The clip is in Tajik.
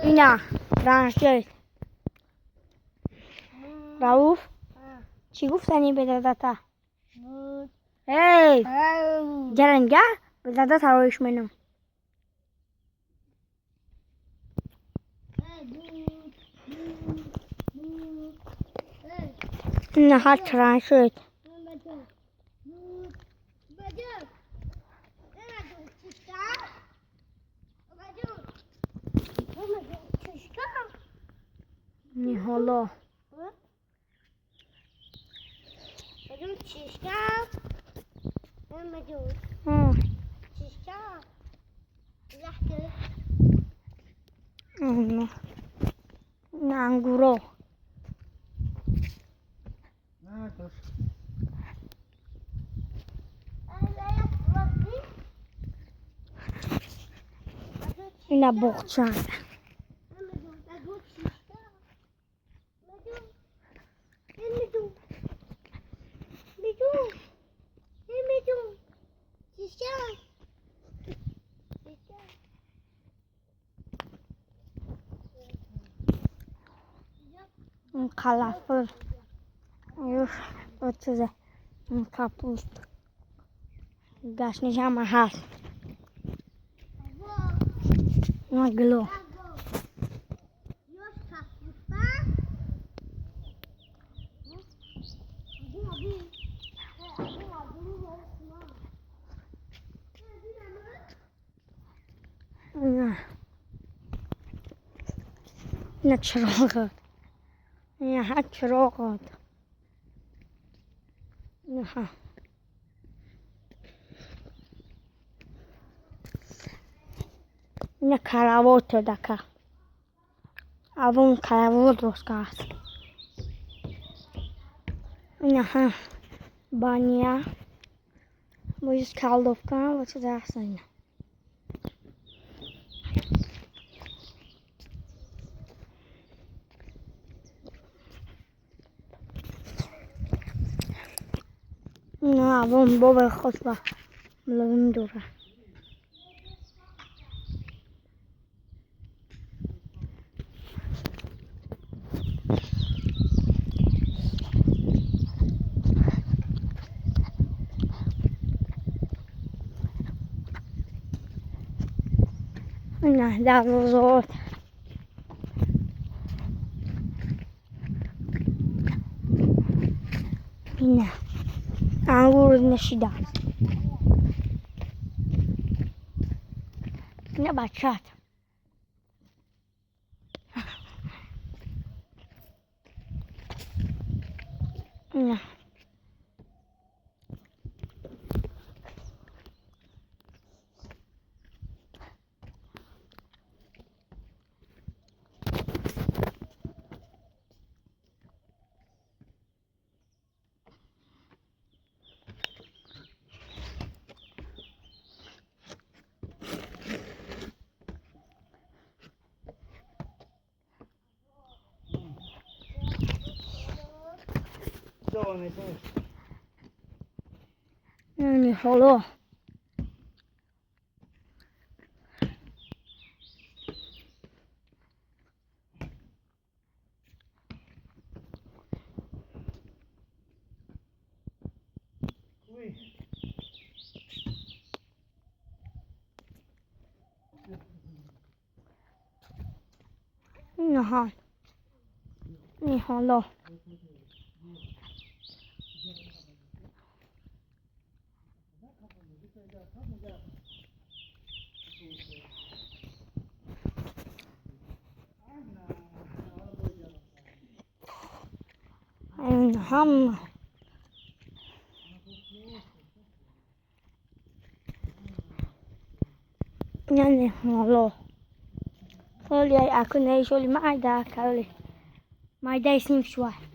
Ина ранжет. Рауф, чӣ гуфтанӣ бе дадата? Эй, ҷаранга бе дадата роиш менам. Ина ҳар траншет. Ниҳоло. Ангуро. Ина боғча. Қалафур. Чизе капуст. Гашниш ҳама ҳаст. Гило. Ина чироғот. Ина чироғот. Инаҳа. Ина каравот дака. Авон каравот рост кааст. Инаҳа баня. Боиз калдовка ва чиза ҳаст ина. На, вон бобаи худба мулозим дора. Ина дарвозаот. Ина ангур нашидааст. Ина бачаат. Ина. Ниҳоло. Инаҳа. Ниҳоло. Ҳама. Ина ниҳоло. Соли акунаи шоли майда калоли. Майдаи синф шуд.